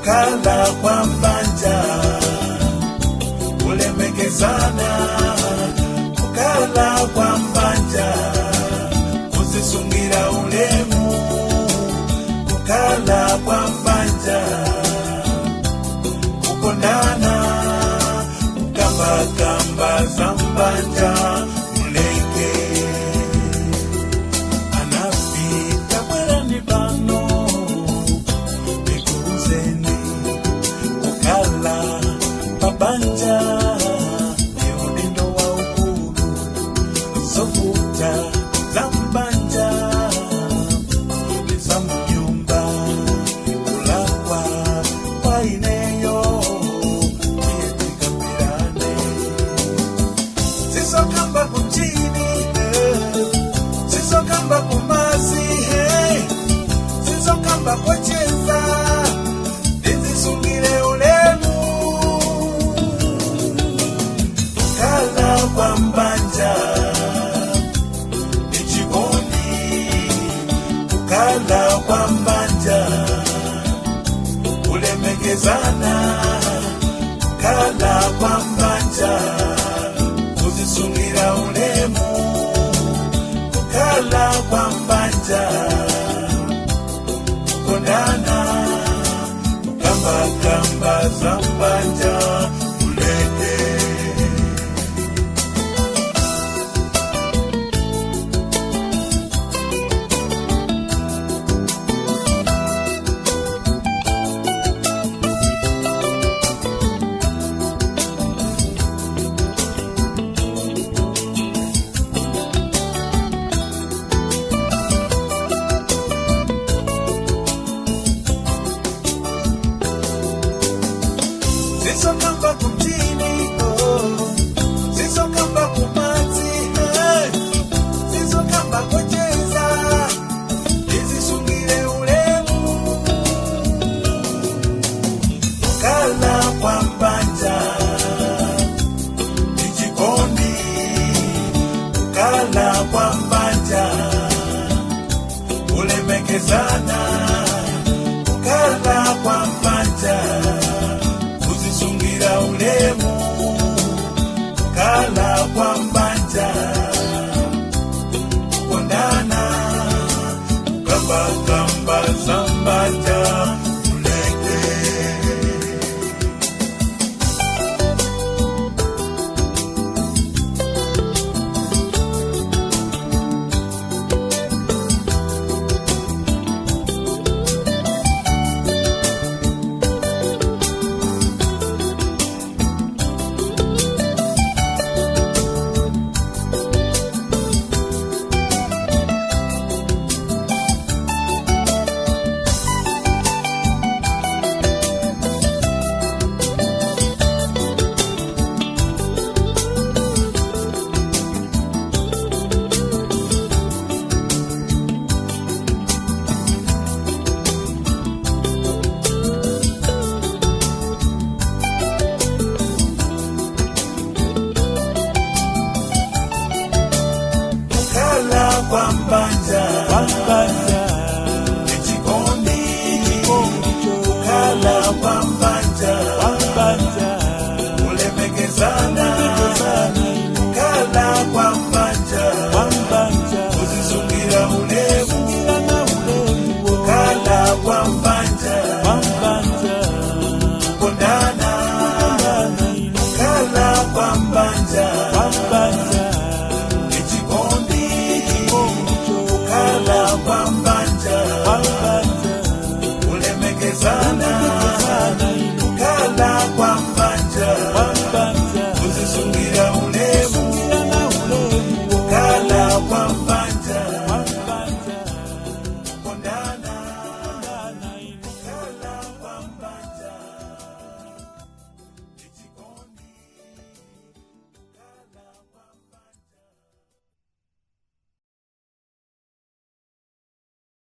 Kukala kwa mbanja kulemekezana, kukala kwa mbanja kuzisungira ulemu, kukala kwa mbanja kukondana, kukambakamba za mbanja muleke. Anapita bwerani pano nikuuzeni, kukala pabanja ni udindo wa ukulu, zovuta za mbanja ni za munyumba, kulakwa kwa ineyo tiye tikambirane, zizokamba kumchini, zizokamba kumasi, zizokamba kocheza, ndizisungire ulemu. Kukala kwa mbanja ni chikondi, kukala kwa mbanja kulemekezana, kukala kwa mbanja kuzisungira ulemu, kukala kwa mbanja kukondana, kukambakamba za mbanja muleke. Zizokamba kumchini.